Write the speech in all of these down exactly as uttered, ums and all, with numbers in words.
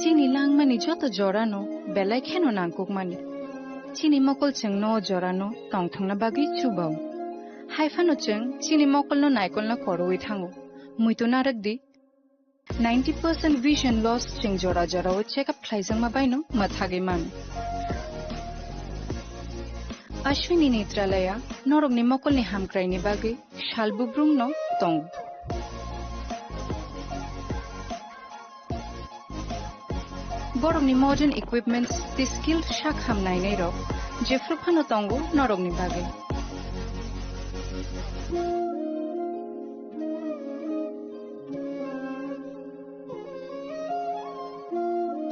Chini langmani joto jorano belai kheno nangkukmani. Chini mokol chwngno o jorano tongthokna bagwi chubao. Haiphano chwng chini mokolno naikolna khorwi thango. Muitu narwk di, ninety percent vision loss chwng jora jorao check up khlaijakma baino mwthagwi mano. Ashwini Netralaya norokni mokolni hamkraini bagwi sal bubrumno tongo. Borokni modern equipments tei skilled sak ham nainairok jephru phano tongo norokni bagwi.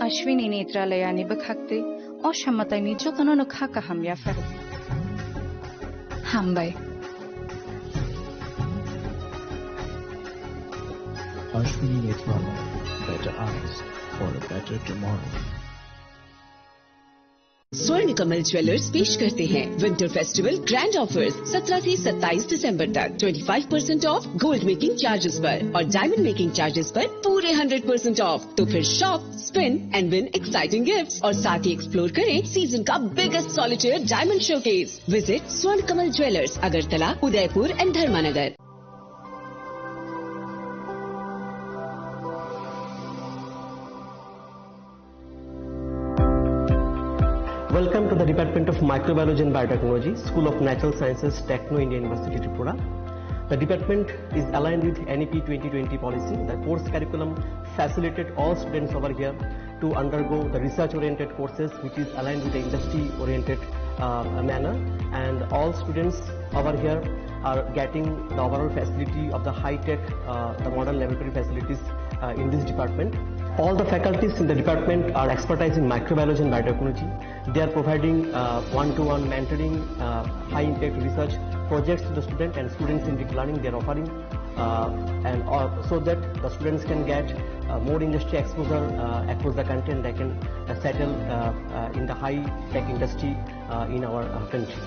Ashwini Netralayani bwkhaktwi o samataini jotono no kha kaham yapharo. Hambai. Ashwini Netralaya, better eyes for a better tomorrow. स्वर्ण कमल ज्वेलर्स पेश करते हैं winter festival grand offers. सत्रह से सत्ताईस दिसंबर तक twenty five percent of gold making charges पर और डायमंड मेकिंग चार्जेस पर पूरे हंड्रेड परसेंट ऑफ। तो फिर shop, spin and win exciting gifts और साथ ही एक्सप्लोर करें सीजन का biggest solitaire diamond showcase. Visit स्वर्ण कमल ज्वेलर्स, अगरतला, उदयपुर एंड धर्मानगर। Welcome to the Department of Microbiology and Biotechnology, School of Natural Sciences, Techno India University, Tripura. The department is aligned with N E P twenty twenty policy. The course curriculum facilitate all students over here to undergo the research-oriented courses, which is aligned with the industry-oriented, uh, manner. And all students over here are getting the overall facility of the high-tech, uh, the modern laboratory facilities, uh, in this department. All the faculties in the department are expertise in microbiology and biotechnology. They are providing, uh, one-to-one mentoring, uh, high-impact research projects to the student and student-centric learning they are offering, uh, and, uh, so that the students can get, uh, more industry exposure, uh, across the country, and they can, uh, settle, uh, uh, in the high-tech industry, uh, in our, uh, country.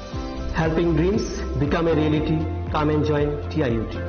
Helping dreams become a reality. Come and join T I U T.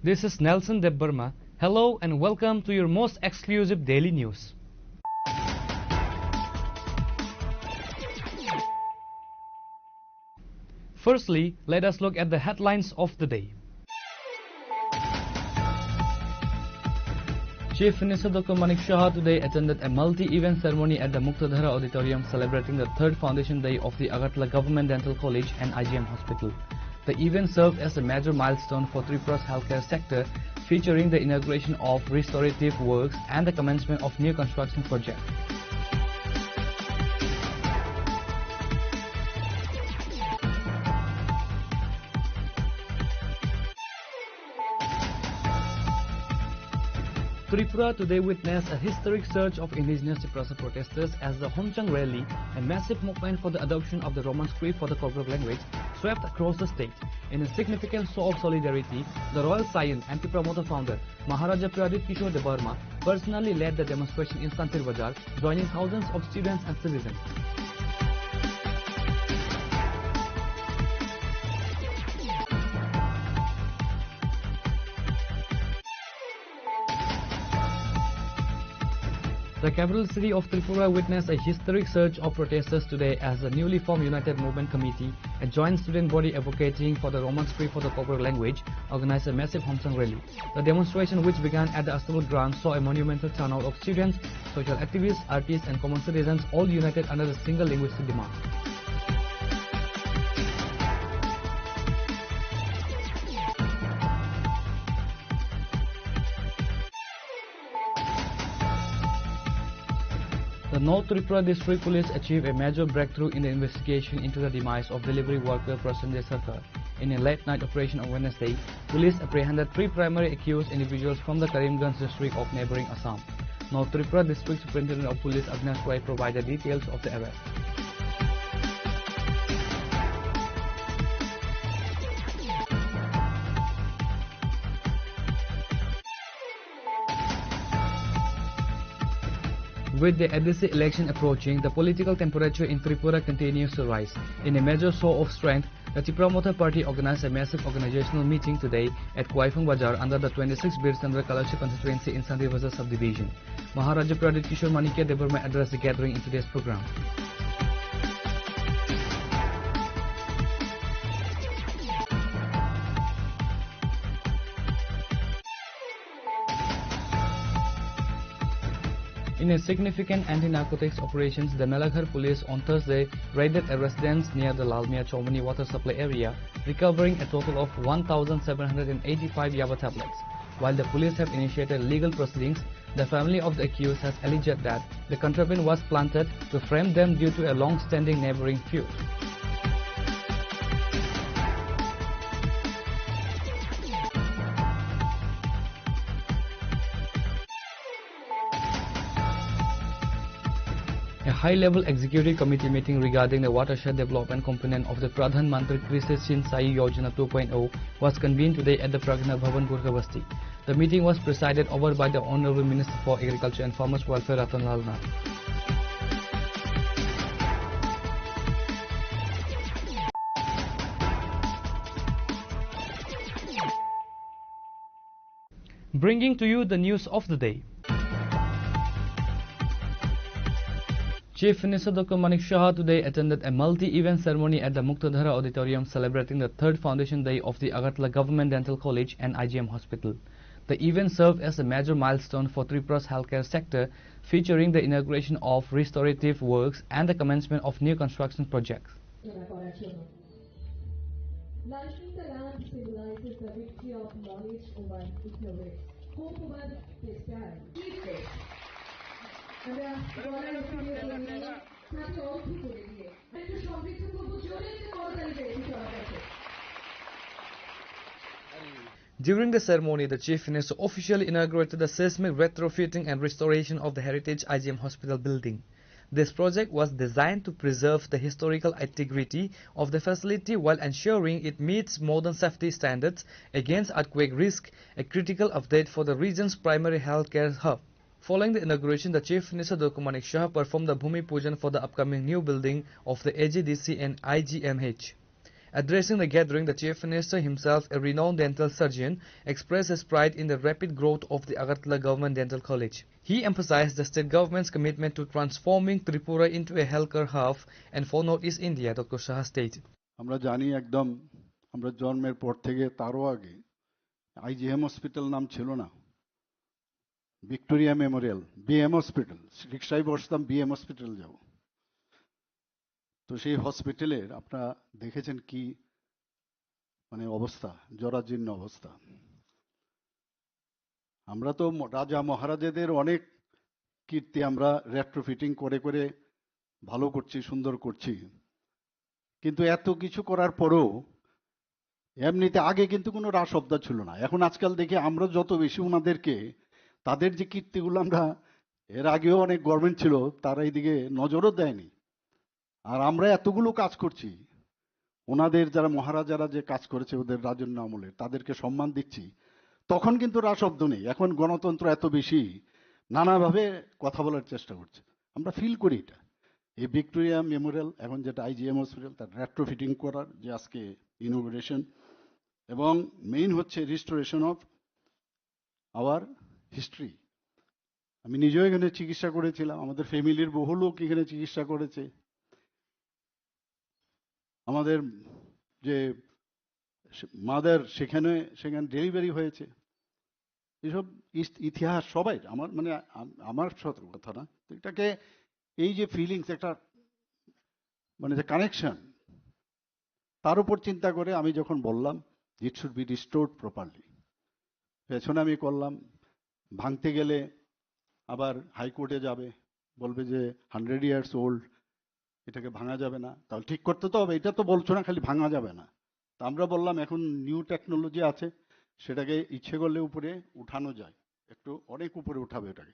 This is Nelson Debbarma. Hello and welcome to your most exclusive daily news. Firstly, let us look at the headlines of the day. Chief Minister Doctor Manik Saha today attended a multi-event ceremony at the Muktadhara Auditorium celebrating the third foundation day of the Agartala Government Dental College and I G M Hospital. The event served as a major milestone for Tripura's healthcare sector, featuring the inauguration of restorative works and the commencement of new construction projects. Tripura today witnessed a historic surge of indigenous Tiprasa protesters as the Homchang Rally, a massive movement for the adoption of the Roman script for the Kokborok language, swept across the state. In a significant show of solidarity, the Royal Scion and Tipra Motha founder Maharaja Pradip Kishore Debbarma personally led the demonstration in Santir Bazar, joining thousands of students and citizens. The capital city of Tripura witnessed a historic surge of protesters today as the newly formed United Movement Committee, a joint student body advocating for the Roman script for the Kokborok language, organized a massive Homchang rally. The demonstration, which began at the Astabul grounds, saw a monumental turnout of students, social activists, artists, and common citizens, all united under a single linguistic demand. North Tripura District Police achieved a major breakthrough in the investigation into the demise of delivery worker Prasenjit Sarkar. In a late-night operation on Wednesday, police apprehended three primary accused individuals from the Karimganj district of neighboring Assam. North Tripura District Superintendent of Police Avinash Rai provided details of the arrest. With the A D C election approaching, the political temperature in Tripura continues to rise. In a major show of strength, the Tipra Motha Party organized a massive organizational meeting today at Kwaiphang Bazar under the twenty-six Bir Chandra Kalashi constituency in Santibazar subdivision. Maharaja Pradyut Kishore Manikya Debbarma addressed the gathering in today's program. In a significant anti-narcotics operations, the Melaghar police on Thursday raided a residence near the Lalmia Chowmani water supply area, recovering a total of one thousand seven hundred eighty-five yaba tablets. While the police have initiated legal proceedings, the family of the accused has alleged that the contraband was planted to frame them due to a long-standing neighboring feud. A high-level executive committee meeting regarding the watershed development component of the Pradhan Mantri Krishi Sinchay Yojana two point oh was convened today at the Pragna Bhavan, Gorkha Basti. The meeting was presided over by the Honorable Minister for Agriculture and Farmers Welfare, Ratan Lal Nath. Bringing to you the news of the day. Chief Minister Doctor Manik Saha today attended a multi-event ceremony at the Muktadhara Auditorium celebrating the third foundation day of the Agartala Government Dental College and I G M Hospital. The event served as a major milestone for Tripura's healthcare sector, featuring the inauguration of restorative works and the commencement of new construction projects. Launching the lamp symbolizes the victory of knowledge over ignorance, hope over despair. আমরা গলার উপরে দিয়ে, হাতে অর্থ করে দিয়ে একটু সমৃদ্ধ করবো, জোরে একটু করতালি চাই সবার কাছে। During the ceremony, the Chief Minister officially inaugurated the seismic retrofitting and restoration of the heritage I G M Hospital building. This project was designed to preserve the historical integrity of the facility while ensuring it meets modern safety standards against earthquake risk, a critical update for the region's primary healthcare hub. Following the inauguration, the Chief Minister Doctor Manik Saha performed the Bhumi Pujan for the upcoming new building of the A G D C and I G M H. Addressing the gathering, the Chief Minister, himself a renowned dental surgeon, expressed his pride in the rapid growth of the Agartala Government Dental College. He emphasized the state government's commitment to transforming Tripura into a healthcare hub and for Northeast India, Doctor Saha stated. আমরা জানি একদম, আমরা জন্মের পর থেকে, তারও আগে IgM hospital নাম ছিল না, ভিক্টোরিয়া মেমোরিয়াল, বিএম হসপিটাল। রিক্সায় বসতাম, বিএম হসপিটাল যাব। তো সেই হসপিটালের আপনারা দেখেছেন কি মানে অবস্থা, জরাজীর্ণ অবস্থা। আমরা তো ম-, রাজা মহারাজাদের অনেক কীর্তি আমরা রেট্রোফিটিং করে করে ভালো করছি, সুন্দর করছি, কিন্তু এত কিছু করার পরেও এমনিতে আগে কিন্তু কোনো রাস শব্দ ছিল না। এখন আজকাল দেখি আমরা যত বেশি ওনাদেরকে, তাদের যে কীর্তিগুলো আমরা, এর আগেও অনেক গভর্নমেন্ট ছিল, তারা এইদিকে নজরও দেয়নি। আর আমরা এতগুলো কাজ করছি, ওনাদের যারা মহারাজারা যে কাজ করেছে ওদের রাজন্য আমলে, তাদেরকে সম্মান দিচ্ছি। তখন কিন্তু রাস শব্দ নেই। এখন গণতন্ত্র এত বেশি, নানাভাবে কথা বলার চেষ্টা করছে। আমরা ফিল করি এটা। এই ভিক্টোরিয়া মেমোরিয়াল, এখন যেটা আইজিএম হসপিটাল, তার রেট্রোফিটিং করার যে আজকে ইনোগুরেশন, এবং মেইন হচ্ছে রিস্টোরেশন অফ আওয়ার হিস্ট্রি। আমি নিজেও এখানে চিকিৎসা করেছিলাম, আমাদের ফ্যামিলির বহু লোক এখানে চিকিৎসা করেছে। আমাদের যে মাদার, সেখানে, সেখানে ডেলিভারি হয়েছে। এসব ইস-, ইতিহাস সবাই, আমার মানে আম-, আমার সাথে কথা না, তো এটাকে, এই যে ফিলিংস, একটা মানে যে কানেকশন, তার উপর চিন্তা করে আমি যখন বললাম, "It should be restored properly", পেছনে আমি করলাম, ভাঙতে গেলে আবার হাইকোর্টে যাবে, বলবে যে হান্ড্রেড ইয়ার্স ওল্ড, এটাকে ভাঙা যাবে না। তাহলে ঠিক করতে তো হবে, এটা তো বলছো না খালি ভাঙা যাবে না। তো আমরা বললাম এখন নিউ টেকনোলজি আছে, সেটাকে ইচ্ছে করলে উপরে উঠানো যায়, একটু অনেক উপরে উঠাবে ওটাকে।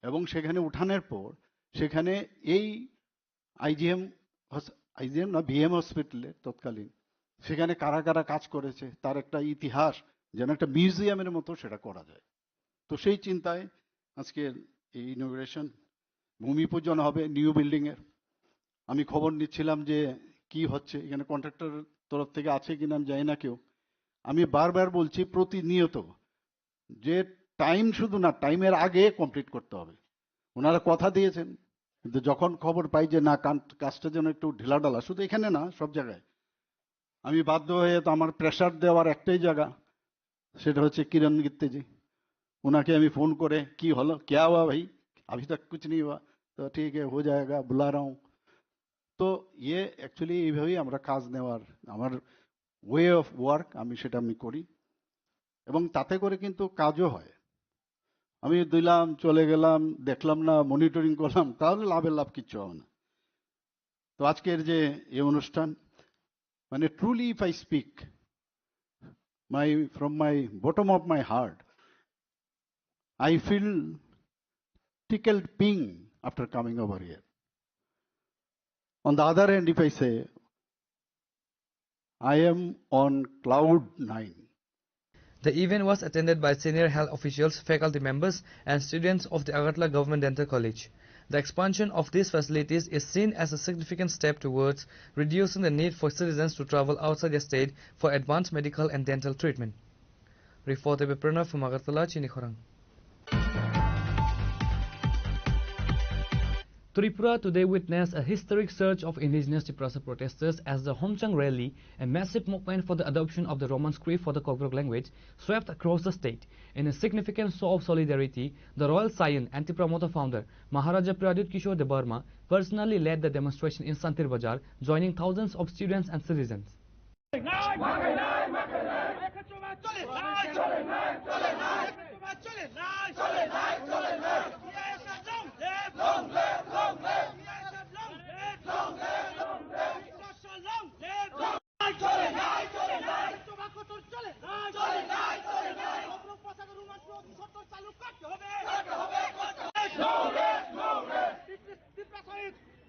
এবং সেখানে উঠানোর পর সেখানে এই আইজিএম, আইজিএম না, ভিএম হসপিটালে তৎকালীন, সেখানে কারা কারা কাজ করেছে তার একটা ইতিহাস, যেন একটা মিউজিয়ামের মতো সেটা করা যায়। তো সেই চিন্তায় আজকে এই ইনোগ্রেশন, ভূমি পূজন হবে নিউ বিল্ডিং এর। আমি খবর নিচ্ছিলাম যে কি হচ্ছে এখানে, কন্ট্রাক্টর তরফ থেকে আছে কিনা আমি জানি না কেউ। আমি বারবার বলছি প্রতিনিয়ত যে টাইম শুধু না, টাইমের আগে কমপ্লিট করতে হবে। ওনারা কথা দিয়েছেন, কিন্তু যখন খবর পাই যে না, কান-, কাজটা যেন একটু ঢিলাঢালা, শুধু এখানে না, সব জায়গায়, আমি বাধ্য হয়ে তো আমার প্রেশার দেওয়ার একটাই জায়গা, সেটা হচ্ছে কিরণ গিত্তেজি। ওনাকে আমি ফোন করে, "কি হলো, ক্যা হুয়া ভাই, আভি তক কুছ নেই হুয়া।" "তো ঠিক হ্যায়, হো জায়েগা, বুলা রাহা হুঁ।" তো ইয়ে অ্যাকচুয়ালি এইভাবেই আমরা কাজ নেওয়ার, আমার ওয়ে অফ ওয়ার্ক, আমি সেটা আমি করি এবং তাতে করে কিন্তু কাজও হয়। আমি দিলাম, চলে গেলাম, দেখলাম না, মনিটরিং করলাম, তাহলে লাভের লাভ কিচ্ছু হবে না। তো আজকের যে এই অনুষ্ঠান, মানে, truly if I speak my, from my bottom of my heart, I feel tickled pink after coming over here. On the other hand, if I say, I am on cloud nine. The event was attended by senior health officials, faculty members, and students of the Agartala Government Dental College. The expansion of these facilities is seen as a significant step towards reducing the need for citizens to travel outside the state for advanced medical and dental treatment. Report by Pranav from Agartala, Chinikhorang. Tripura today witnessed a historic surge of indigenous Tiprasa protesters as the Homchang Rally, a massive movement for the adoption of the Roman script for the Kokborok language, swept across the state. In a significant show of solidarity, the royal scion and Tipra Motha founder Maharaja Pradyut Kishore Debbarma personally led the demonstration in Santir Bazar, joining thousands of students and citizens.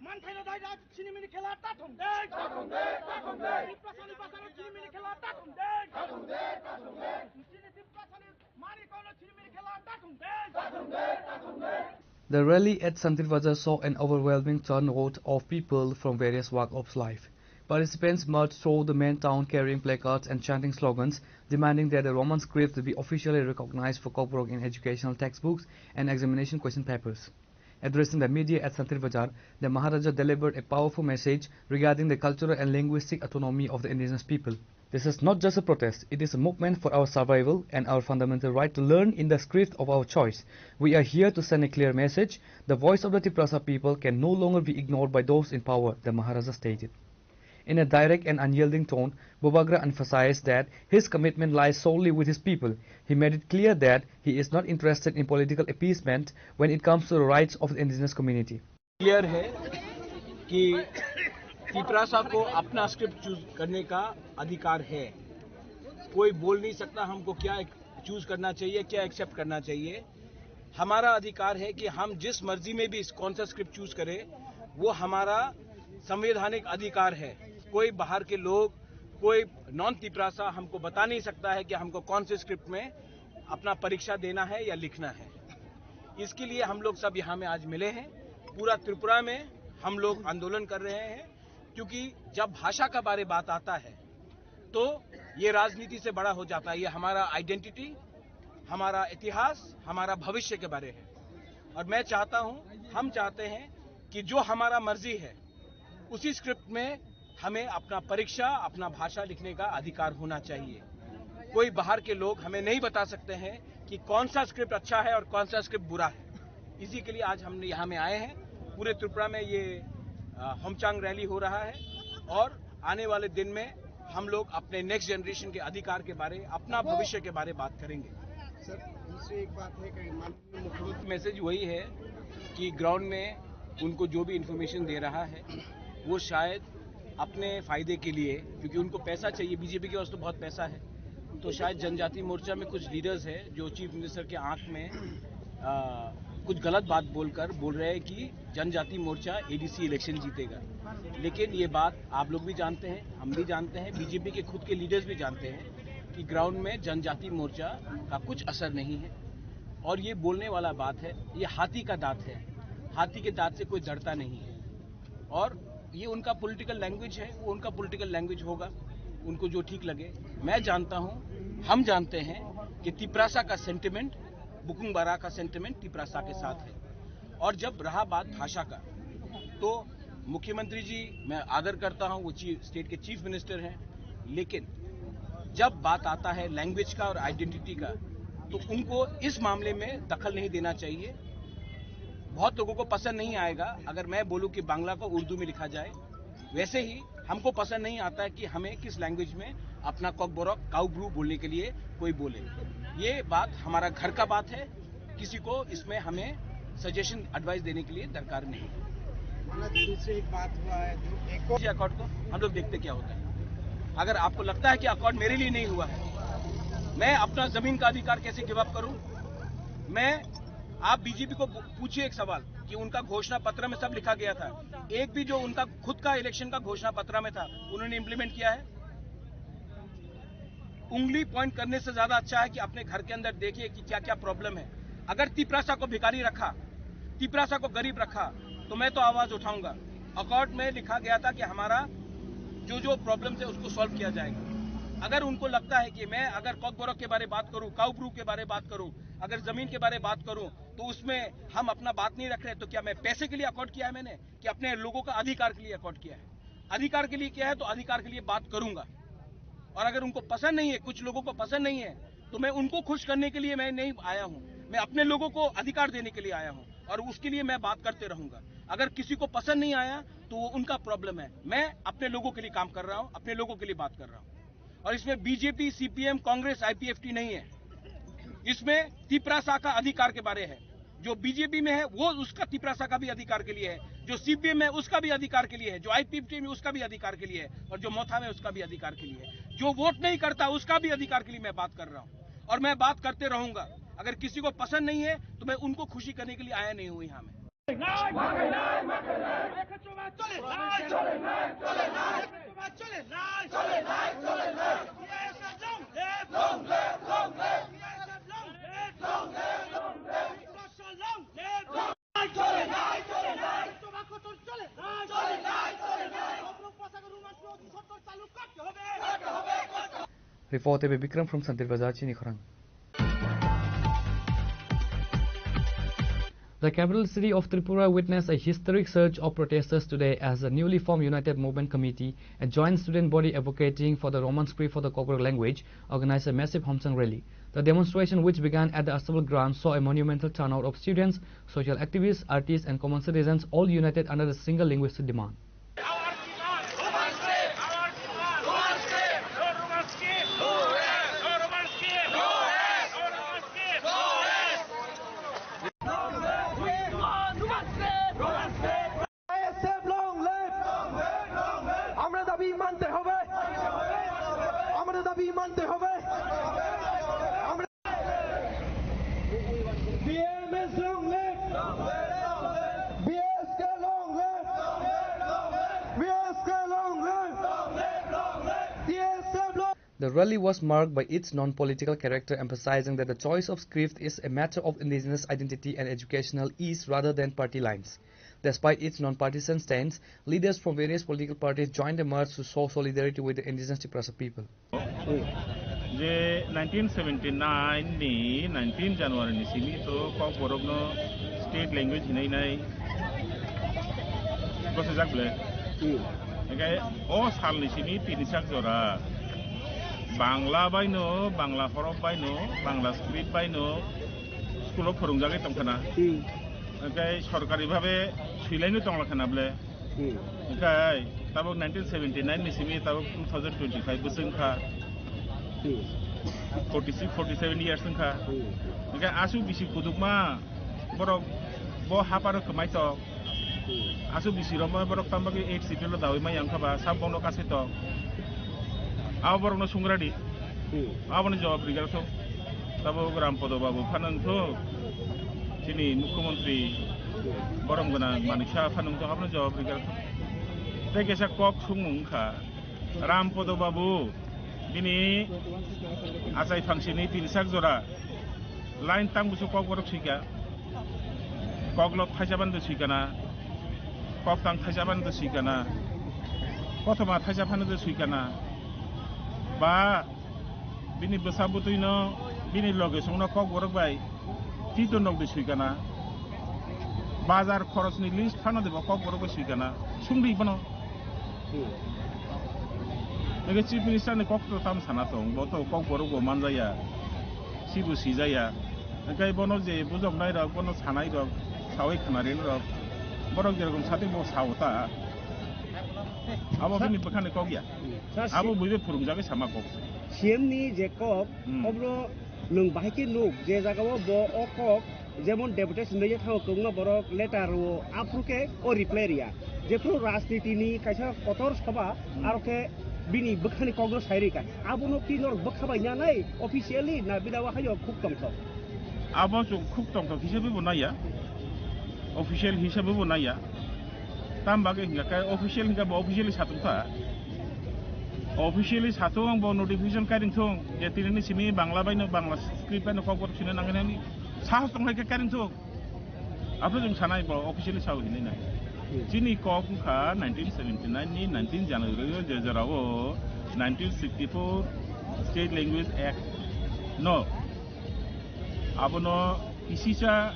মানথাইরো দায়রা ছিনিমিনি খেলা তা থমদে। তিপ্রাসানি পাসারো ছিনিমিনি খেলা তা থমদে। তিপ্রাসানি মারি কোনো ছিনিমিনি খেলা তা থমদে। The rally at Santir Bazar saw an overwhelming turnout of people from various walks of life. Participants marched through the main town carrying placards and chanting slogans demanding that the Roman script be officially recognized for Kokborok in educational textbooks and examination question papers. Addressing the media at Santir Bazar, the Maharaja delivered a powerful message regarding the cultural and linguistic autonomy of the indigenous people. This is not just a protest, it is a movement for our survival and our fundamental right to learn in the script of our choice. We are here to send a clear message. The voice of the Tiprasa people can no longer be ignored by those in power, the Maharaja stated. In a direct and unyielding tone, Bubagra emphasized that his commitment lies solely with his people. He made it clear that he is not interested in political appeasement when it comes to the rights of the indigenous community. Clear है कि तिपरासा को अपना script choose करने का अधिकार है। कोई बोल नहीं सकता हमको क्या चूज करना चाहिए, क्या एक्सेप्ट करना चाहिए। हमारा अधिकार है कि हम जिस मर्जी में भी कौन सा स्क्रिप्ट चूज करें, वो हमारा संवैधानिक अधिकार है। कोई बाहर के लोग, कोई नॉन तिपरासा हमको बता नहीं सकता है कि हमको कौन से स्क्रिप्ट में अपना परीक्षा देना है या लिखना है। इसके लिए हम लोग सब यहाँ में आज मिले हैं। पूरा त्रिपुरा में हम लोग आंदोलन कर रहे हैं, क्योंकि जब भाषा का बारे बात आता है तो ये राजनीति से बड़ा हो जाता है। ये हमारा आइडेंटिटी, हमारा इतिहास, हमारा भविष्य के बारे है। और मैं चाहता हूँ, हम चाहते हैं कि जो हमारा मर्जी है उसी स्क्रिप्ट में हमें अपना परीक्षा, अपना भाषा लिखने का अधिकार होना चाहिए। कोई बाहर के लोग हमें नहीं बता सकते हैं कि कौन सा स्क्रिप्ट अच्छा है और कौन सा स्क्रिप्ट बुरा है। इसी के लिए आज हमने यहाँ में आए हैं। पूरे त्रिपुरा में ये होमचांग रैली हो रहा है और आने वाले दिन में हम लोग अपने नेक्स्ट जनरेशन के अधिकार के बारे, अपना भविष्य के बारे बात करेंगे। सर, दूसरी एक बात है कि माननीय मुख्यमंत्री मैसेज वही है कि ग्राउंड में उनको जो भी इन्फॉर्मेशन दे रहा है, वो शायद अपने फ़ायदे के लिए, क्योंकि उनको पैसा चाहिए, बीजेपी के पास तो बहुत पैसा है, तो शायद जनजाति मोर्चा में कुछ लीडर्स है जो चीफ मिनिस्टर के आंख में आ, कुछ गलत बात बोलकर बोल रहे हैं कि जनजाति मोर्चा एडीसी इलेक्शन जीतेगा। लेकिन ये बात आप लोग भी जानते हैं, हम भी जानते हैं, बीजेपी के खुद के लीडर्स भी जानते हैं कि ग्राउंड में जनजाति मोर्चा का कुछ असर नहीं है। और ये बोलने वाला बात है, ये हाथी का दांत है, हाथी के दांत से कोई डरता नहीं है। और ये उनका पॉलिटिकल लैंग्वेज है, वो उनका पॉलिटिकल लैंग्वेज होगा, उनको जो ठीक लगे। मैं जानता हूँ, हम जानते हैं कि तिपरासा का सेंटिमेंट, बुकुंग बारा का सेंटिमेंट तिपरासा के साथ है। और जब रहा बात भाषा का, तो मुख्यमंत्री जी, मैं आदर करता हूँ, वो चीफ, स्टेट के चीफ मिनिस्टर हैं, लेकिन जब बात आता है लैंग्वेज का और आइडेंटिटी का, तो उनको इस मामले में दखल नहीं देना चाहिए। बहुत लोगों को पसंद नहीं आएगा अगर मैं बोलूँ कि बांग्ला को उर्दू में लिखा जाए, वैसे ही हमको पसंद नहीं आता है कि हमें किस लैंग्वेज में अपना कॉकबोरक, काउब्रू बोलने के लिए कोई बोले। ये बात हमारा घर का बात है, किसी को इसमें हमें सजेशन, एडवाइस देने के लिए दरकार नहीं। मनोज जी, इससे एक बात हुआ है, जो एक और ये अकॉर्ड को हम लोग देखते क्या होता है। अगर आपको लगता है कि अकॉर्ड मेरे लिए नहीं हुआ है, मैं अपना जमीन का अधिकार कैसे गिव अप करूं? मैं, आप बीजेपी को पू-, पूछिए एक सवाल कि उनका घोषणा पत्र में सब लिखा गया था, एक भी जो उनका खुद का इलेक्शन का घोषणा पत्र में था, उन्होंने इम्प्लीमेंट किया है? उंगली पॉइंट करने से ज्यादा अच्छा है कि अपने घर के अंदर देखिए कि क्या क्या प्रॉब्लम है। अगर तिपरासा को भिखारी रखा, तिपरासा को गरीब रखा, तो मैं तो आवाज उठाऊंगा। अकॉर्ड में लिखा गया था कि हमारा जो जो प्रॉब्लम है, उसको सॉल्व किया जाएगा। अगर उनको लगता है कि मैं अगर कॉकबोरक के बारे बात करूं, काउब्रू के बारे बात करूं, अगर जमीन के बारे बात करूं, तो उसमें हम अपना बात नहीं रख रहे, तो क्या मैं पैसे के लिए अकॉर्ड किया है मैंने, कि अपने लोगों का अधिकार के लिए अकॉर्ड किया है? अधिकार के लिए किया है, तो अधिकार के लिए बात करूंगा। और अगर उनको पसंद नहीं है, कुछ लोगों को पसंद नहीं है, तो मैं उनको खुश करने के लिए मैं नहीं आया हूँ। मैं अपने लोगों को अधिकार देने के लिए आया हूँ और उसके लिए मैं बात करते रहूंगा। अगर किसी को पसंद नहीं आया, तो वो उनका प्रॉब्लम है। मैं अपने लोगों के लिए काम कर रहा हूँ, अपने लोगों के लिए बात कर रहा हूँ। और इसमें बीजेपी, सीपीएम, कांग्रेस, आईपीएफटी नहीं है। इसमें तिपरासा का अधिकार के बारे है। जो बीजेपी में है, वो उसका, तिपरासा का भी अधिकार के लिए है, जो सीपीएम में, उसका भी अधिकार के लिए है, जो आईपीएफटी में, उसका भी अधिकार के लिए है, और जो मोथा में, उसका भी अधिकार के लिए है, जो वोट नहीं करता, उसका भी अधिकार के लिए मैं बात कर रहा हूँ और मैं बात करते रहूंगा। अगर किसी को पसंद नहीं है, तो मैं उनको खुशी करने के लिए आया नहीं हूँ यहाँ में। Report by Bikram from Santir Bazar, Chini Khorang. The capital city of Tripura witnessed a historic surge of protesters today as the newly formed United Movement Committee, a joint student body advocating for the Roman script for the Kokborok language, organized a massive Homsang rally. The demonstration, which began at the Astabal ground, saw a monumental turnout of students, social activists, artists, and common citizens, all united under a single linguistic demand. ISF long live! আমরা দাবি মানতে হবে, আমরা দাবি মানতে হবে। আমরা BMS long live! BSK long live! BSK long live! TSF long The rally was marked by its non-political character, emphasizing that the choice of script is a matter of indigenous identity and educational ease rather than party lines. Despite its non-partisan stance, leaders from various political parties joined the march to show solidarity with the indigenous Tiprasa people. Je nineteen seventy-nine ni nineteen January ni simi to Kokborok no state language hinai nai gosajak ble. Hmm. Hingke o sal ni simi tini sak jora Bangla bai no, Bangla horop bai no, Bangla script bai no school o phwrwngjagwi tongkhana. Hmm. Hingke sorkari bhabe swilai no tonglakhana ble. Hmm. Hingke tabuk nineteen seventy-nine ni simi tabuk two thousand twenty-five bwswng kha. Hmm. Forty-six, forty-seven years wngkha. Hmm. Hingke aswk bisi kudukma borok bo haparo kwmai tok. Hmm. Aswk bisi rok ma borok tamo bagwi eight schedule o dawi maya wngkha ba, sab bono kasai tong. Abo borokno sungradi. Hmm. Aboni jawab rigra thung. Tabuk Rampodo babu phano wngthung. Chini mukhyamantri borom gwnang Manik Saha phano wngthung, aboni jawab rigra thung. Tei kaisa kok sungmung wngkha. Rampodo babu, bini achai phangsini tin sak jora line tang busu kok borok swika. Koklop thaisa bande swikana, koktang thaisa bande swikana, kothoma thaisa phano de swikana, ba bini bwsa bwtwino, bini loge songno kok borok bai tito nok de swikana, bazar khorosni list phano de bo kok borok bai swikana, sungdi bono. Hmm. Eke Chief Minister ni kok to tam sana tong, bo to kok borok bo manjaya, sibo sijaya. Eke bono je bujoknai rok, bono sanai rok, sawi khnarin rok, borok jerokom sati bo sao ta. Abo bini bwkhani kok ya. Hmm. Sir, abo si- buibe phurungjagwi sama kok. C M ni je kok, Hmm. obro Nwng bahai khe nuk je jagao bo o kok jemon deputation rwya thango kwbangma borok letter rwo, aphuru khe o reply rwya. Jephuru rajniti ni kaisa kotor soba, Hmm. aro khe bini bwkhani kokno sai rwkha. Abono ki norok bwkha bai nanai officially na bida o haino khuk tongthok? Abo chwng khuk tongthok hisabe bo naiya, official hisabe bo naiya. Tam bagwi hingka khe official hingka bo officially satung kha. Officially satung bo notification kairing thung je tini ni simi Bangla bai no Bangla script bai no kok borok sina nangani sahos tong hai khe kairing thung. Aphuru jwng sanai bo officially sao hinwi nai. Hmm. Chini kok wngkha nineteen seventy nine ni nineteen January o je jorao nineteen sixty four State Language Act no Abono kisisa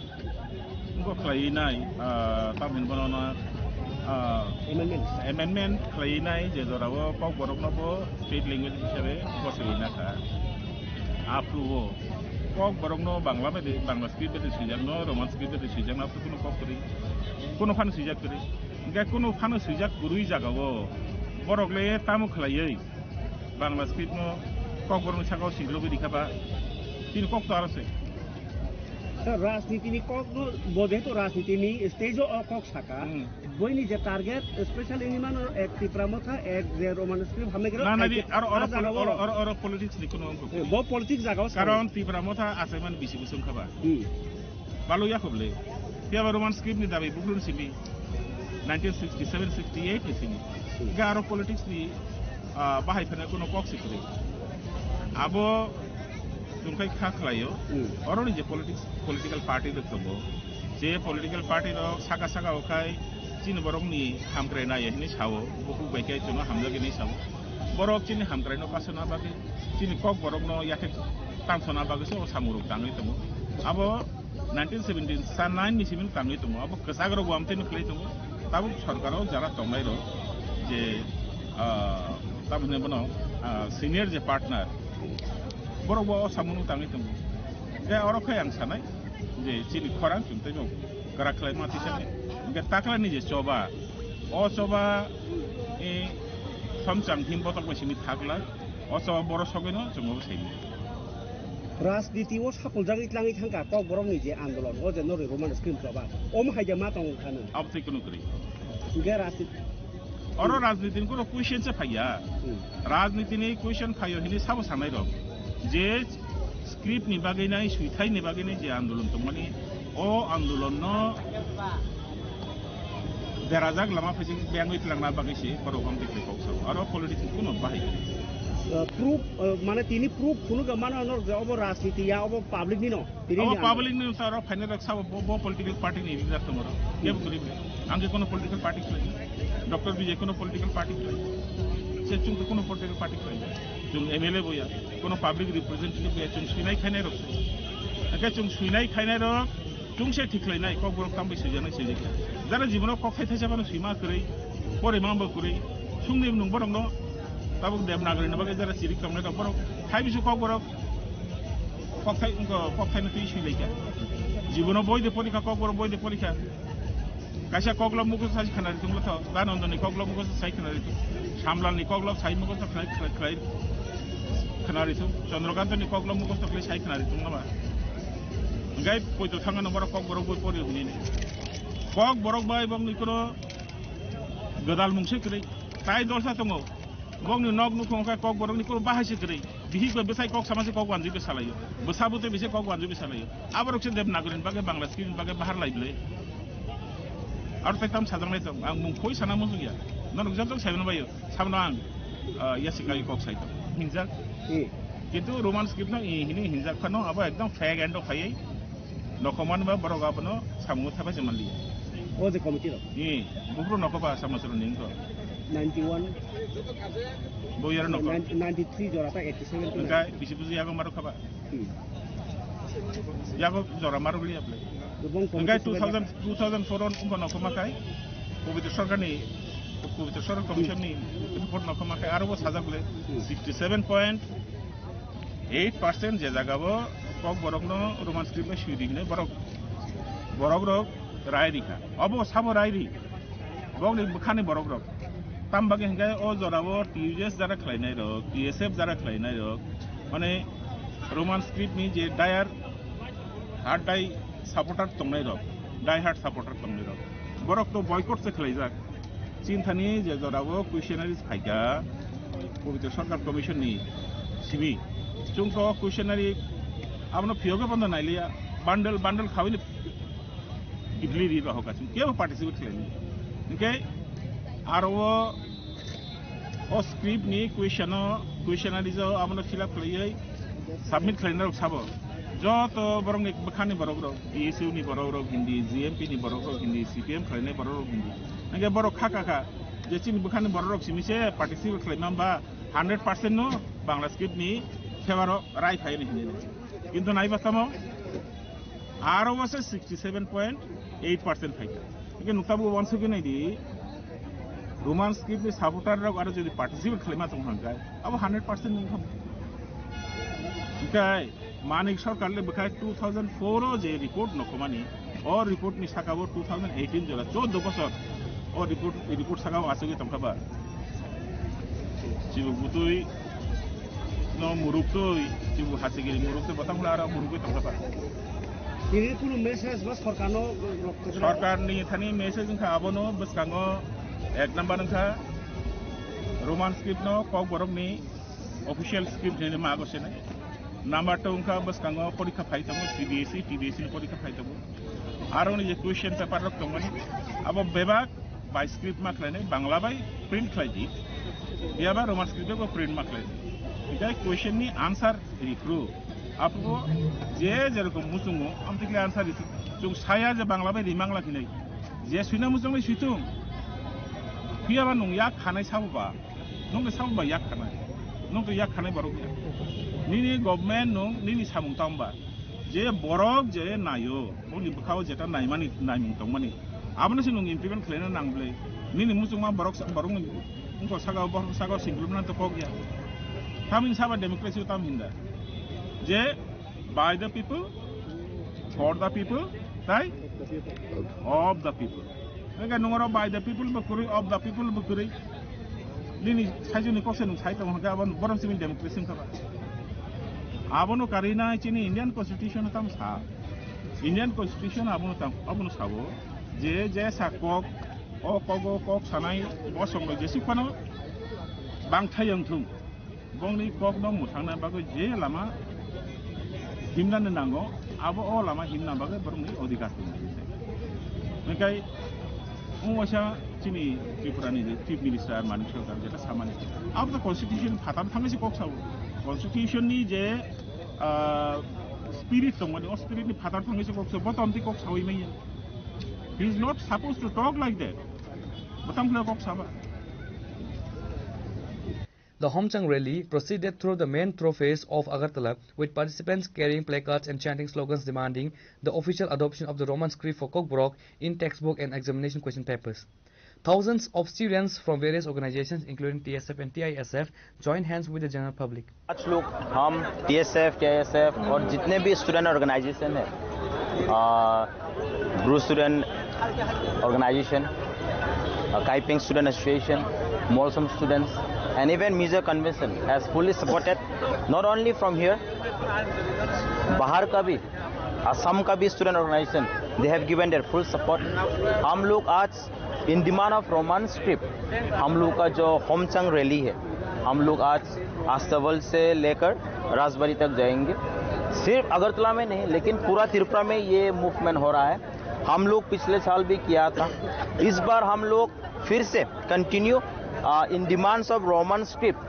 wngkha khlaiwi nai, ah, tamoni bono no, ah, Amendment. Amendment khlaiwi nai, je jorao Kokborokno bo state language hisabe boswi na kha. Aphuru o Kokborokno Bangla bai de, Bangla script bai de swijak no, Roman script bai de swijak no, aphuru kuno kok kwrwi, kuno phano swijak kwrwi. Hingke kuno phano swijak kwrwi jagao borok le tamo khlaiwi? Bangla script no Kokborokni sakao singlogwi rikha ba, chini kok to aro se. Sir, rajniti ni kok no, bo jehetu rajniti ni stage o o kok saka, Hmm. boini je target, especially ni mano ek Tipra Motha, ek je Roman script hamle gero, Na, na, ai di, ke aro, aro, a jaga poli-, aro, o. Aro, aro politics ni kuno wngkha. Eh, bo politics jaga o sa. Karon Tipra Motha achaimani bisi bwswng kha ba. Hmm. Balo ya khoble. Phiya ba Roman script ni dabi buklun simi nineteen sixty seven sixty eight ni simi. Hmm. Ga aro politics ni, ah, bahai phana kuno kok si kwrwi. Abo chwng khai kha khlaio. Hmm. Oro ni je politics, political party rok tongo. Je political party rok saka saka o khai chini borok ni hamkrai nai hinwi sao. Bukhuk bai khe chwngno hamjak hinwi sao. Borok chini hamkrai no kasana bagwi, chini Kokborok no yakhe tangsana bagwi se o samung rok tangwi tongo. Abo nineteen seventy nine ni simi tangwi tongo. Abo kwchak rok bo amtwi no khlai tongo. Tabuk sorkar o jara tongnai rok je, ah, tamo hwnwi bono, ah, senior je partner, borok bo o samung no tangwi tongo. Je oro khai ang sanai je chini khorang chwng tei no kwrak khlai ma tisa. Hingke takla ni je choba, o choba, e, somchang him botok bai simi thakla, o choba borok sogwi no chwng bo sai. Rajniti o sapuljagwi tlangwi thangkha Kokborok ni je andolon, o je noroi Roman script choba, omo hai je ma tong kha nw. Abo tei kunu kwrwi. Hingke rajniti Oro rajniti ni kuno question se phaiya. Hmm. Rajniti ni question phaio hinwi sabo sanai rok. Je script ni bagwi nai, swithai ni bagwi nai je andolon tongmani, o andolon no derajak lama phaising bengwi twlangna bagwi se borok hamtwi khe kok sao. Aro politics ni kuno bahai kwrwi. Uh, proof, uh, mane tini proof phunuk mano no je obo rajniti ya, obo public ni no. Tini Abo ni public ni wngkha aro phainai rok sabo bo, bo political party ni leader tongo ro. Kebo kwrwi bwle. Ang khe kono political party khlai. Doctor Vijay kono political party khlai. Se chwng khe kono political party khlai. Chwng M L A bo ya, kono public representative bo ya, chwng swinai khainai rok se. Hake chwng swinai khainai rok chwng se thik khlainai, Kokborok tambai swijaknai swijak ya. Jara jibono kok khai thaisa phano swima kwrwi, porima bo kwrwi, sungni nwng borok no tabuk Devanagari ni bagwi jara chirik tongnai rok borok thai bisu Kokborok Kokthai, wngkha, kokthai no twi sui laikha. Jibono boi de porikha, Kokborok boi de porikha. Kaisa Koklob mukhusto sai khwnari tonglo tho, Danandoni Koklob mukhusto sai khwnari tong. Samlalni Koklob sai mukhusto khwnari, khwnari, khwnari tong. Chandrakantani Koklob mukhusto khlai sai khwnari tong naba. Hingkai poito thangano borok Kokborok boi pori hwnwi ni. Kok borok bai bokni koro godal mungse kwrwi. Tai dolsa tongo. Bokni nok nukhung khe kok borokni koro bahai se kwrwi. Bihik bai bwsai kok sama se kok wanjui bai salaio. Bwsa bwtwi bai se kok wanjui bai salaio. Aborok se Devanagari ni bagwi Bangla script ni bagwi bahar lai bwlai. Aro tai tam sajaknai tong. Ang mung khoi sana muchung ya. Norok jok jok saimano baio. Sabno ang, ah, yasikai kok sai tong. Hinjak. Hmm. Kintu Roman script no i hini hinjak phano abo ekdom fake endo phaiwi. Nokhomani ba borok abono samungo thapai se manliya. O je committee rok? Ee, buphuru nokho ba samachwrwng ni wngkha. Ninety one. Bo yaro nokho. Ninety three jora ta eighty seven to. Wngkha bisi buji yago maro khaba. Hmm. Yago jora maro liya ble. Wngkha two thousand, two thousand four on umba nokho makai. Pobitro Sarkar ni, Pobitro Sarkar Commission ni report nokho makai. Aro bo sajak ble. Hmm. Sixty seven point eight percent je jaga bo kok borok no Roman script bai sui di hinwi borok, borok rok rai ri kha. Obo sabo rai ri. Bokni bwkhani borok rok. Tam bagwi hinkhe o jora o T U J S jara khlainai rok, T S F jara khlainai rok. Mane Roman script ni je die hard die supporter tongnai rok, die hard supporter tongnai rok. Borok to boycott se khlaijak. Chinthani je jorao questionnaires phaikha, Pobitro Sarkar Commission ni simi. Chwngkha o questionnaire abono phiyogo bondo nailiya. Bundle, bundle khawini ibli ri bahoka. Chwng kebo participate khlaini. Hinkhe aro o, o script ni question o, questionnaires o abono fill up khlaiwi submit khlainai rok sabo. Joto borok ni bwkhani borok rok, T S U ni borok rok hindi, G M P ni borok rok hindi, C P M khlainai borok rok hindi. Hingke borok kha kha kha je chini bwkhani borok rok simi se participate khlai mamba hundred percent no Bangla script ni favor o rai phai ni hindi. Kintu nai ba tamo aro wase sixty seven point eight percent phaikha. Hingke nukta bo wansugwi nai di Roman script ni supporter rok aro jodi participate khlai ma tong hangkha abo hundred percent nung thamo. Hingke Manik Sarkar le bwkhai two thousand four o je report nokhomani, o report ni saka bo two thousand eighteen jora choddo bosor o report, report saka o achugwi tongkha ba. Chibuk butwi no muruk twi, chibuk hachigiri muruk twi botang hula aro muruk twi tongkha ba. Tini kunu message ba sorkar no rok Sarkar ni thani message wngkha abono bwskango ek number wngkha Roman script no kok borok ni official script hinwi ma ago sene. Number two wngkha bwskango porikha phai tongo C B S E, T B S E ni porikha phai tongo. Aro ni je question paper rok tongmani abo bebak bai script ma khlainai Bangla bai print khlai di. Phiya ba Roman script bai bo print ma khlai di. Hinkhe question ni answer riphru. Abo je jerokom muchungo amtwi khlai answer riphru. Chwng saya je Bangla bai rimang lakhinai. Je suina muchungnai suitung. Phiya ba nung yak khanai sabo ba. Nung khe sabo ba yak khanai. Nung khe yak khanai borok ya. Nini government nung nini samung tang ba. Je borok je nayo, boni bwkhao jeta naimani, naimung tongmani. Abono se nung implement khlaina nang bwle. Nini muchungma borok sa-, borok ni wngkha saka o, borok saka o singkulumna to kok ya. Tamni saba democracy o tam hinda. Je by the people, for the people, tai of the people. Hingke nung oro by the people bo kwrwi, of the people bo kwrwi. Nini saijoni kok se nung sai tongo hingke abo borok simi democracy wngkha ba. Abono karwi nai chini Indian Constitution o tamo sa. Indian Constitution abono tam, abono sabo je, je sa kok, o kok o kok sanai bosong rok jesuk phano bangthai wngthung. Bongni kokno mwthangna bagwi je lama himnani nango, abo o lama himna bagwi borokni odhikar tong. Hingkai wng waisa chini Tripurani je Chief Minister Manik Sarkar jeta samani, abo to constitution phatar thangwi se kok sao. Constitution ni je, ah, spirit tongmani, o spirit ni phatar thangwi se kok sao, bo to amtwi kok sawi manya. He is not supposed to talk like that. Bo tamo khlai kok saba. The Homchang rally proceeded through the main thoroughfares of Agartala, with participants carrying placards and chanting slogans demanding the official adoption of the Roman script for Kokborok in textbook and examination question papers. Thousands of students from various organizations, including T S F and T I S F, joined hands with the general public. आज लोग हम T S F, T I S F और जितने भी student organization है, आ, Bru Student Organization, uh, Kaipeng Student Association, Molsom Students, and even Mizo Convention has fully supported, not only from here, बाहर का भी, असम का भी student organization They have given their full support. हम लोग आज in demand of Roman script, हम लोग का जो होमचंग रैली है, हम लोग आज अस्तबल से लेकर राजबाड़ी तक जाएंगे। सिर्फ अगरतला में नहीं, लेकिन पूरा त्रिपुरा में ये मूवमेंट हो रहा है। हम लोग पिछले साल भी किया था, इस बार हम लोग फिर से continue in demands of Roman script.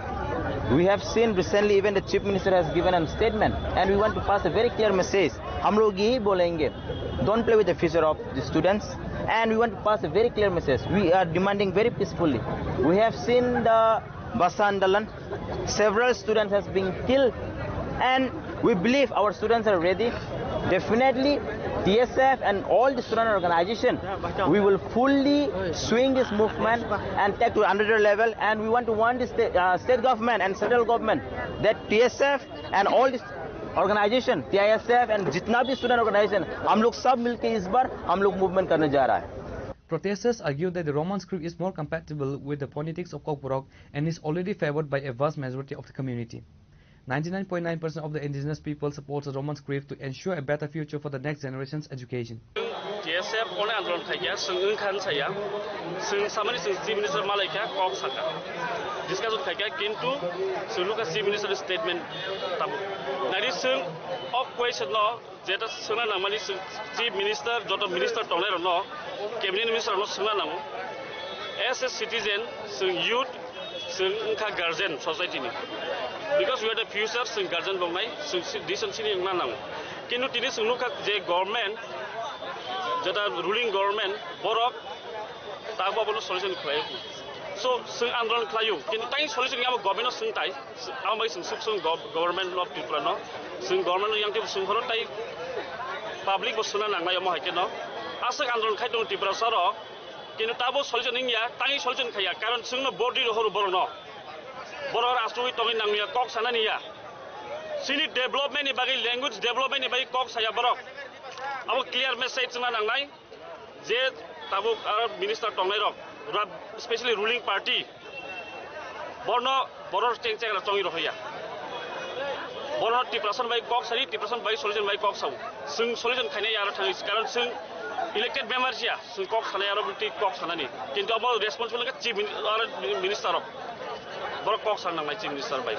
We have seen recently, even the chief minister has given a statement, and we want to pass a very clear message. हम लोग यही बोलेंगे, don't play with the future of the students, and we want to pass a very clear message. We are demanding very peacefully. We have seen the Basa Andolan. Several students has been killed, and we believe our students are ready. Definitely, T S F and all the student organization, we will fully swing this movement and take to another level. And we want to warn the state, uh, state government and central government that T S F and all this organization, T I S F and जितना भी student organization, हम लोग सब मिलके इस बार हम लोग मूवमेंट करने जा रहा है। Protesters argue that the Roman script is more compatible with the phonetics of Kokborok and is already favored by a vast majority of the community. Ninety-nine point nine percent of the indigenous people supports the Roman script to ensure a better future for the next generation's education. T S F one andolon khaikha, swng wngkha saya, swng samani swng Chief Minister malaikha, kok sakha, discussion khaikha, kintu swng nukha Chief Minister statement tabuk. Nari swng o question no Jeta swngna nangmani swng Chief Minister, joto minister tongnai rokno, cabinet minister rokno swngna nango. As a citizen, swng youth, swng wngkha guardian society ni. Because we are the future, swng guardian bongnai, swng si-, decision sini wngna nango. Kintu tini swng nukha je government, jeta ruling government, borok tabuk abono solution khlai. So, swng andolon khlaio, kintu tang solution abo government no swng tai. Ang bai swng suk swng gov-, government of Tripura no, swng government no yang tei swng horo tei public bo swngna nangnai omo hai khe no. Aswk andolon khai tongo Tripura saro, kintu tabo solution wngya, tangwi solution khaiya, karon swngno vote ri rohoro borok no. Borok rastro wi tongwi nangya, kok sana niya. Chini development ni bagwi, language development ni bagwi kok saya borok. Abo clear message swngna nangnai. Je tabuk aro minister tongnai rok, ra-, specially ruling party, borno, borok cheng cheng chongwi rohya. Borno Tiprasa bai kok sari, Tiprasa bai solution bai kok sao. Swng solution khainai aro thangwi, karon swng elected member siya, swng kok sanai aro bukti kok sanani. Kintu abo responsible ka chief min-, aro minister rok. Borok kok san nangnai chief minister bai.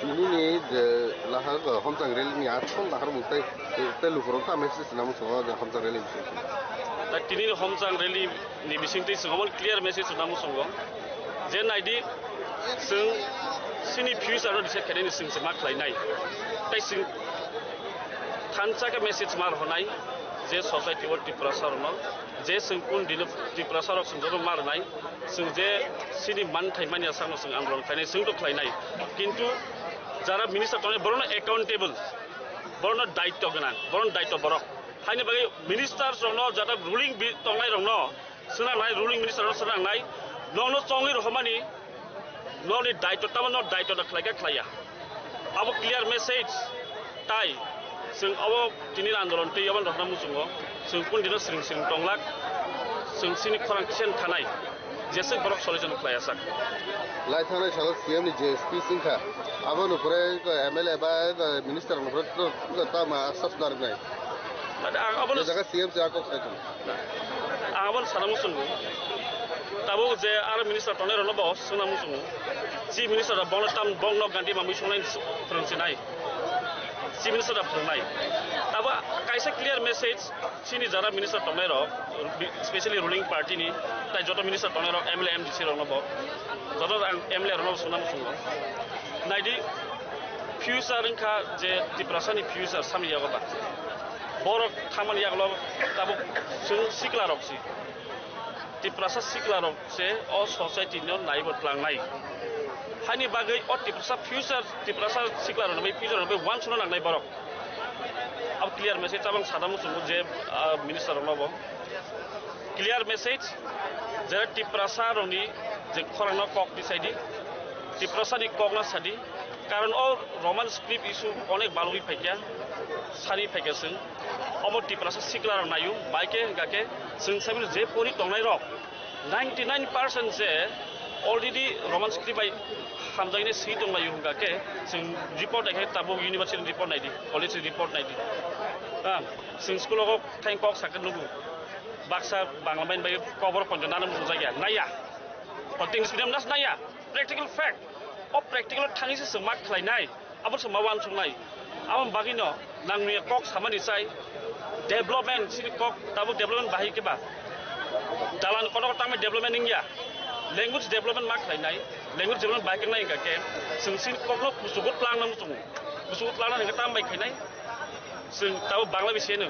Nini je lahar homchang rally ni asol lahar mung tai, tai lukurok ta message na muchungo je homchang rally bising. Ta tini ni homchang rally ni bising twi swng omo clear message na muchungo. Je naidi swng sini future no decide khainani swng se ma khlainai. Tai swng thansa khe message ma rwnai je society o Tiprasa rokno je swng kun dino Tiprasa rok swng joto ma rwnai. Chwng je chini manthai manya sakno chwng andolon khlainai, chwng to khlainai. Kintu jara minister tongnai, borokno accountable, borokno daityo gwnang, borokno daityo borok. Haini bagwi ministers rokno, jara ruling bi-, tongnai rokno swnangnai, ruling minister rokno swnangnai, nokno chongwi rohormani, nokni daityo tamo, nok daityo no khlaikha khlaiya. Abo clear message. Tai chwng abo tini andolon twi obo rokna muchungo, chwng kun dino swrwng swrwng tonglak, chwng chini khorang kisen thanai, jeswk borok solution khlai asak. Lai thangnai salo C M ni je speech wngkha, abo nukore M L A ba minister nukore tamo asas narwknai. Mane ang abono Je jaga C M se akok sai thung. Ang abono sana muchungo. Tabuk je aro minister tongnai rokno bo swngna muchungo. Chief minister rok bono tam bongno ganti mamui songnai phwrwng sinai. Chief minister rok phwrwngnai. Tabuk kaisa clear message chini jara minister tongnai rok, specially ruling party ni, tai joto minister tongnai rok, M L A, M D C rokno bo, joto ang M L A rokno bo swngna muchungo. Naidi, future wngkha je Tiprasa ni future samni yago ba. Borok thangmani yagulo tabuk chwng sikla rok si. Tiprasa sikla rok se o society no naibo tlangnai. Hani bagwi o Tiprasa future, Tiprasa sikla rok bai future bai uansukna nangnai borok. Abo clear message tabang sadamo chwng je, ah, minister rok no bo. Clear message, jera Tiprasa rokni je khorang no kok tisai di, Tiprasa ni kok no sadi, karon o Roman script issue onek balwi phaikya, sani phaikya chwng, omo Tiprasa sikla rok naio, bai khe hwnkha khe chwng saimano je pori tongnai rok, ninety nine percent je already Roman script bai hamjaknai swi tonglaio hwnkha khe chwng report naikhe tabuk university report naidi, college report naidi. Ah, chwng school o kok thang kok sakhe nugo. Baksa Bangla main bai kobor ponjo nana muchung jagya. Naya. O English medium nas naya. Practical fact. O practical thangwi se chwng ma khlainai. Abo chwng ma uansuknai. Abo bagwino nangni kok samani chai. Development sini kok tabuk development bahai khe ba. Dalan kono tangma development wngya. Language development ma khlainai. Language development bahai khe nai hwnkha khe. Chwng sini kokno kuchugo twlang nang muchungo. Kuchugo twlang nang hwnkhe tam bai khainai. Chwng tabuk Bangla bai seno,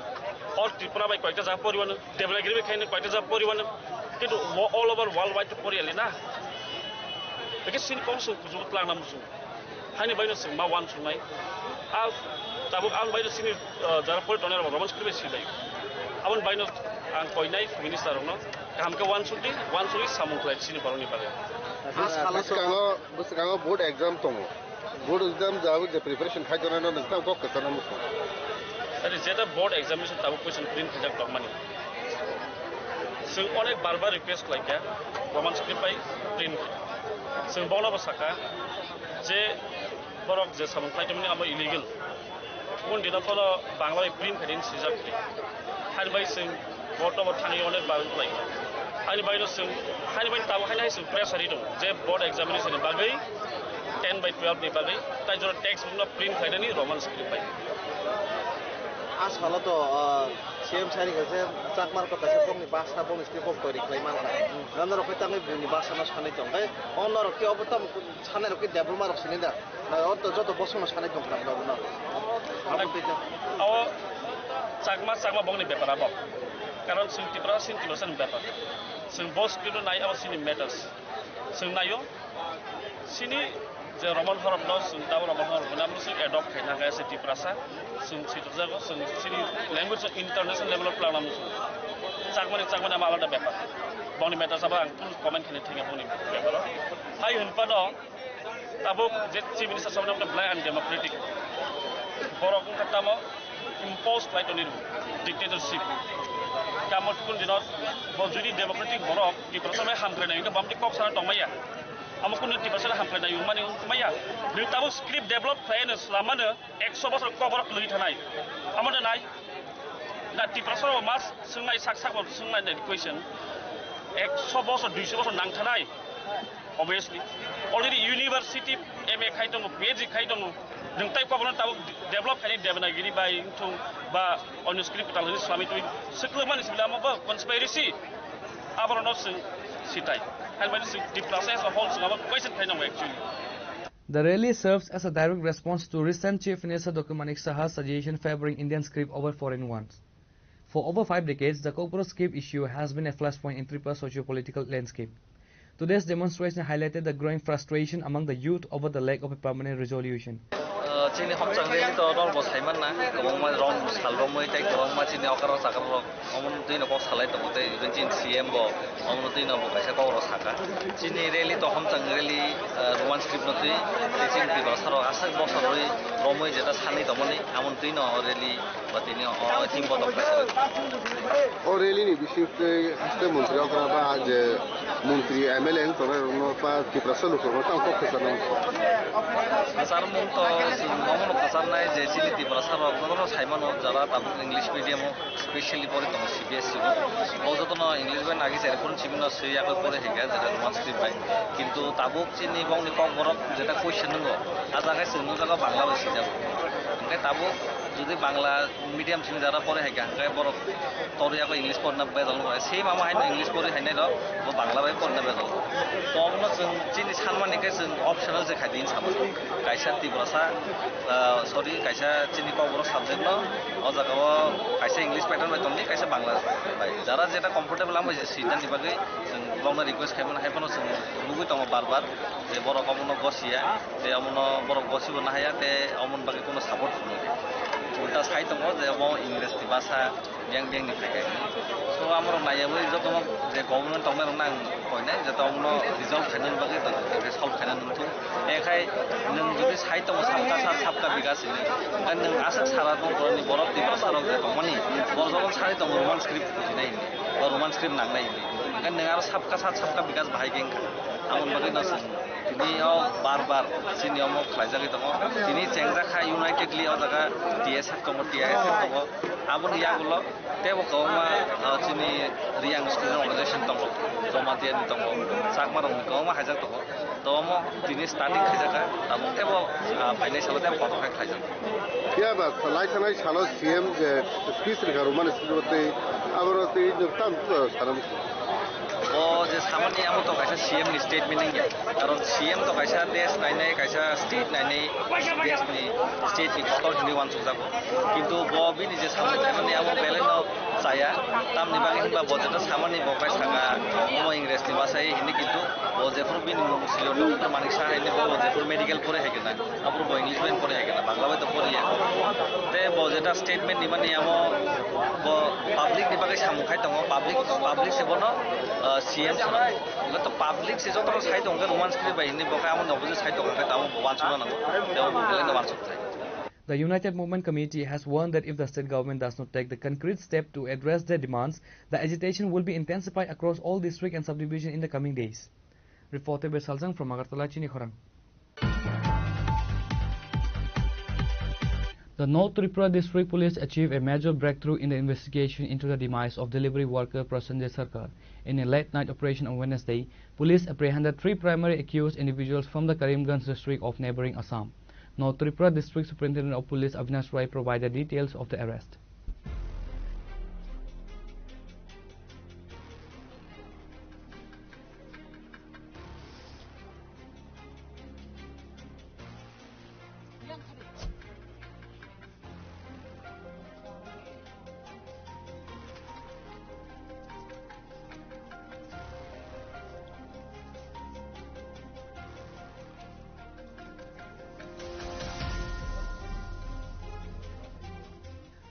o Tripura bai koyekta jaga poriwano, Devanagiri bai khaino koyekta jaga poriwano, kintu wo all over world wide to poriyali na. Beke sini kok chwng kuchugo twlang na muchung. Haini baino chwng ma uansuknai. A tabuk ang baino sini, ah, jara pori tongnai rok Roman script bai silai. Aboni baino ang koinai minister rokno kaham khe uansukdi, uansukdi samung khlai sini borokni bagwi. Bwskango, bwskango board exam tongo. Board exam jabo je preparation khai tongnai no nokha kok kwchangma muchung. Adi jeta board examination tabuk question print khaijak tongmani. Chwng onek bar bar request khlaikha, Roman script bai print khe. Chwng bono bo sakha je borok je samung khlai tongmani amo illegal. Kun dino phano Bangla bai print khaidi swijak khe. Hani bai chwng board no bo thangwi onek bar khlai. Hani bai no chwng, hani bai tabuk hani hai chwng pressure ri tongo je board examination ni bagwi ten by twelve ni bagwi tai jora text book no print khlainani Roman script bai. A salo to, ah, C M sari kaisa Chakma rok kaisa bongni basa bongni script book toiri khlai mankha. Norok khe tangwi bini basa no sanai tong khe o norok khe obo tamo sanai rok khe debulma rok sini da. Na, o to joto bosongno sanai tong kha, bono. Abo tei ta. Abo Chakma, Chakma bongni bepar abo. Karon chwng Tiprasa, chwng Tiprasani bepar. Chwng bo script nai abo chini matters. Chwng naio, chini je Roman horop no, chwng tabuk Roman horop no, abo chwng adopt khaina khe se Tiprasa. Chwng sitokjago, chwng chini language international level o twlang nang chwng. Chakmani, Chakmani abo alada bepar. Bongni matters abo ang full comment khaina thangya bongni bepar o. Hai hwnphano, tabuk je Chief Minister saboni belai undemocratic. Borok wngkha tamo impose khlai toni dictatorship. Tamo kun dino bo jodi democratic borok Tiprasa bai hamkrai nai, wngkha bamti kok sana tongmaya. Amo kun Tiprasa bai hamkrai nai, wngmani wngmaya. Nini tabuk script develop khlai no, slamano, ekso bosor kok borok lwi thanai. Amo da nai. Na Tiprasa rok mas swngnai sak sak bo swngnai nai question. Ekso bosor, duiso bosor nang thanai. Obviously, already university M A khai tongo, P H D khai tongo, nwng tai koborno tabuk develop khaini Devanagiri bai wngthung ba onyo script kwtal hwnwi swlamwi twi swklamani sibila amo bo conspiracy, aborokno chwng sitai. Haini bagwi chwng Tiprasa as a whole chwng abo question khai nango actually. The rally serves as a direct response to recent Chief Minister Doctor Manik Saha's suggestion favoring Indian script over foreign ones. For over five decades, the Kokborok script issue has been a flashpoint in Tripure's socio-political landscape. Today's demonstration highlighted the growing frustration among the youth over the lack of a permanent resolution. Uh, chini homchang rally to norok bo saiman na, kwbangma rom sal romwi tei kwbangma chini okra chakra rok omono twi no kok salai tongo tei even chini C M bo omono twi no bo kaisa kok rok saka. Chini rally to homchang rally, uh, Roman script no twi tei chini Tiprasa rok aswk bosor rwi romwi jeta sanwi tongmani amoni twi no rally. Ba tini o, o team botok khaisirwk. O rally ni bising twi haste montri okra ba je montri M L A wng tongnai rokno ba Tiprasa lukurokno tamo kok khwcharnai. Khwcharmung to chwng omono khwcharnai je chini Tiprasa rok jotono saimano jara tabuk English medium o specially pori tongo C B S E o. O jotono English bai nagi chari phone simi no swi yakwi pori hai kha jeta Roman script bai. Kintu tabuk chini bongni kokborok jeta question wngo, a jaga chwng nukjago Bangla bai swijak. Hwnkhe tabuk jodi Bangla medium simi jara pori hai kha, hwnkhe borok tor yago English porina bejal nukha. Same amo haino English pori hainai rok bo Bangla bai porina bejal. To omono chwng chini sanmani khe chwng optional se khaidi hinwi sama. Kaisa Tiprasa, ah, sorry, kaisa chini Kokborok subject no o jaga o kaisa English pattern bai tongdi, kaisa Bangla bai. Jara jeta comfortable amo se sinani bagwi chwng bokno request khaimani, hai phano chwng nugwi tongo bar bar je borok omono gosiya. Tei omono borok gosibo nahaya, tei omoni bagwi kono support hwnwi ulta sai tongo je omo English ni basa biyang biyang ni phaikai. So amorok naiyawi jotono je government tongnai rokno ang koinai je omono resolve khainani bagwi, solve khainani wngthung. Ekhai nwng jodi sai tongo sabka sat sabka bikas hinwi, hwnkhe nwng aswk sara tongthorni borok Tiprasa rok je tongmani, borok jotono sai tongo Roman script bujinai hinwi ba Roman script nangnai hinwi, hwnkhe nwng aro sabka sat sabka bikas bahai khe wngkha. Aboni bagwi no chwng tini o bar bar chini omo khlaijagwi tongo. Tini chengjak kha unitedly o jaga T S F tongo, T I S F tongo. Aboni yagulo teibo kwbangma, ah, chini Reang Student Organization tongo, Jamatia ni tongo, Chakma rokni kwbangma haijak tongo. To omo tini starting khaijak kha, tabuk teibo, ah, phainai salo teibo kotor khe khlaijak. Phiya ba lai thanai salo C M je speech rwkha Roman script tei aboro tei nwng tam, ah, sana muchung. O je samani amo to kaisa C M ni statement wngya. Karon C M to kaisa desh nainai, kaisa state nainai, desh ni, state ni kotor hinwi uansukjago. Kintu bo bini je samani amo belai no chaya. Tamni bagwi hinba bo jeto samani bo kai saka, omo Ingres ni bwsai hinwi kintu bo jephuru bini mung silo Doctor Manik Saha hinwi bo jephuru medical pore hai kena. Aphuru bo English medium pore hai kena, Bangla bai to poriya. Te bo jeta statement ni mani amo bo public ni bagwi samung khai tongo, public, public se bono, ah, C M sanai. Ego to public se joto no sai tong khe Roman script bai hinwi bo khai amo no buji sai tong khe tamo bo wansukna nango. Te bo belai no wansuk thai. The United Movement Committee has warned that if the state government does not take the concrete step to address their demands, the agitation will be intensified across all district and subdivision in the coming days. Reporter Besaljang from Agartala, Chini Khorang. The North Tripura District Police achieved a major breakthrough in the investigation into the demise of delivery worker Prasenjit Sarkar. In a late-night operation on Wednesday, police apprehended three primary accused individuals from the Karimganj district of neighboring Assam. North Tripura District Superintendent of Police Avinash Roy provided details of the arrest.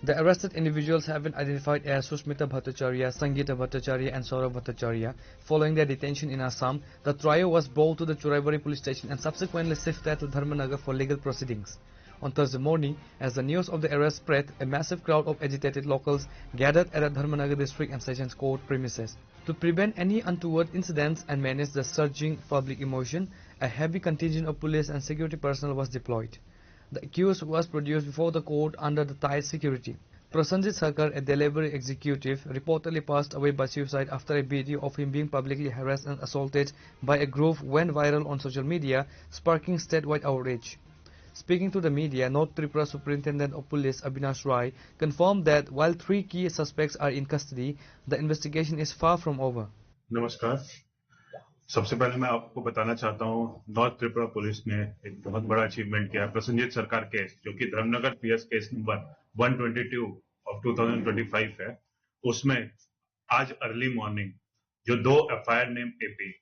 The arrested individuals have been identified as Sushmita Bhattacharya, Sangeeta Bhattacharya, and Saurabh Bhattacharya. Following their detention in Assam, the trio was brought to the Churaibari police station and subsequently shifted to Dharmanagar for legal proceedings. On Thursday morning, as the news of the arrest spread, a massive crowd of agitated locals gathered at the Dharmanagar District and Sessions Court premises. To prevent any untoward incidents and manage the surging public emotion, a heavy contingent of police and security personnel was deployed. The accused was produced before the court under the tight security. Prasenjit Sarkar, a delivery executive, reportedly passed away by suicide after a video of him being publicly harassed and assaulted by a group went viral on social media, sparking statewide outrage. Speaking to the media, North Tripura Superintendent of Police Avinash Roy confirmed that while three key suspects are in custody, the investigation is far from over. नमस्कार। सबसे पहले मैं आपको बताना चाहता हूँ, नॉर्थ त्रिपुरा पुलिस ने एक बहुत बड़ा अचीवमेंट किया है। प्रसन्नजीत सरकार केस, जो कि Dharmanagar PS case number one twenty two of two thousand twenty five है, उसमें आज अर्ली मॉर्निंग जो दो एफआईआर नेम एपी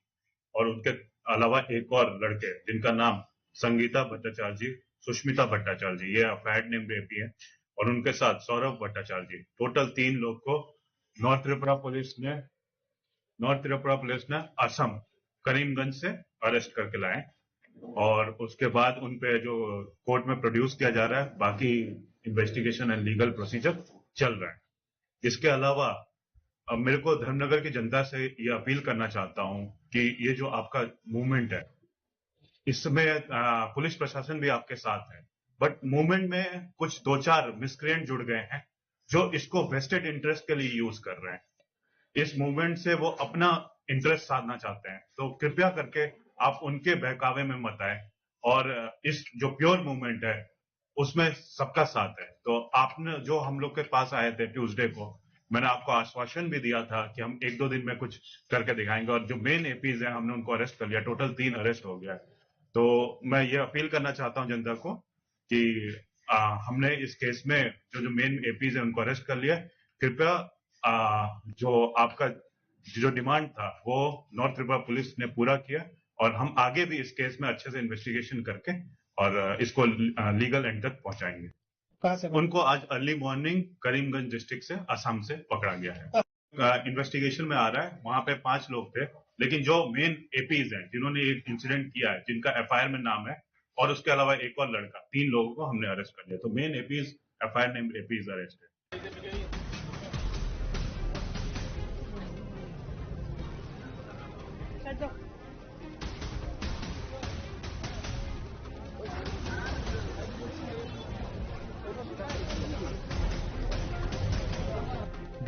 और उनके अलावा एक और लड़के, जिनका नाम संगीता भट्टाचार्य जी, सुष्मिता भट्टाचार्य जी, ये एफआईआर नेम एपी है, और उनके साथ सौरभ भट्टाचार्य जी, टोटल तीन लोग को नॉर्थ त्रिपुरा पुलिस ने नॉर्थ त्रिपुरा पुलिस ने असम करीमगंज से अरेस्ट करके लाए और उसके बाद उन पे जो कोर्ट में प्रोड्यूस किया जा रहा है, बाकी इन्वेस्टिगेशन एंड लीगल प्रोसीजर चल रहा है। इसके अलावा, अ, मेरे को धर्मनगर की जनता से ये अपील करना चाहता हूँ कि ये जो आपका मूवमेंट है, इसमें, अ, पुलिस प्रशासन भी आपके साथ है, बट मूवमेंट में कुछ दो चार मिसक्रिएंट जुड़ गए हैं, जो इसको वेस्टेड इंटरेस्ट के लिए यूज़ कर रहे हैं। इस मूवमेंट से वो अपना इंटरेस्ट साधना चाहते हैं। तो कृपया करके आप उनके बहकावे में मत आएँ और इस जो प्योर मूवमेंट है, उसमें सबका साथ है। तो आपने, जो हम लोग के पास आए थे ट्यूसडे को, मैंने आपको आश्वासन भी दिया था कि हम एक दो दिन में कुछ करके दिखाएंगे और जो मेन एपीज़ हैं, हमने उनको अरेस्ट कर लिया, टोटल तीन अरेस्ट हो गया है। तो मैं ये अपील करना चाहता हूँ जनता को कि, आ, हमने इस केस में जो, जो मेन एपीज़ हैं, उनको अरेस्ट कर लिया है। कृपया, आ, जो आपका जो डिमांड था, वो नॉर्थ त्रिपुरा पुलिस ने पूरा किया और हम आगे भी इस केस में अच्छे से इन्वेस्टिगेशन करके और, अ, इसको, अ, लीगल एंड तक पहुंचाएंगे। कहाँ से? उनको आज अर्ली मॉर्निंग करीमगंज डिस्ट्रिक्ट से, असम से पकड़ा गया है। अ, इन्वेस्टिगेशन में आ रहा है, वहाँ पे पांच लोग थे, लेकिन जो मेन एपीज़ हैं, जिन्होंने ये इंसिडेंट किया है, जिनका एफआईआर में नाम है, और उसके अलावा एक और लड़का, तीन लोगों को हमने अरेस्ट कर लिया। तो मेन एपीज़, एफआईआर नेम एपीज़ अरेस्ट है।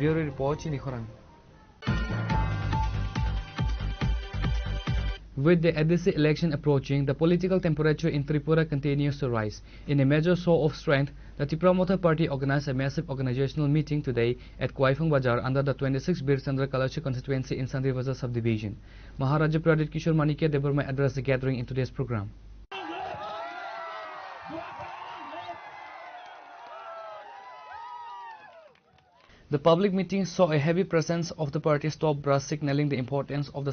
Bureau Report, chini khorang. With the A D C election approaching, the political temperature in Tripura continues to rise. In a major show of strength, the Tipra Motha Party organized a massive organizational meeting today at Kwaiphang Bazar under the twenty-six Bir Chandra Kalashi constituency in Santri Bazar subdivision. Maharaja Pradyut Kishore Manikya Debbarma addressed the gathering in today's program. The public meeting saw a heavy presence of the party's top brass, signaling the importance of the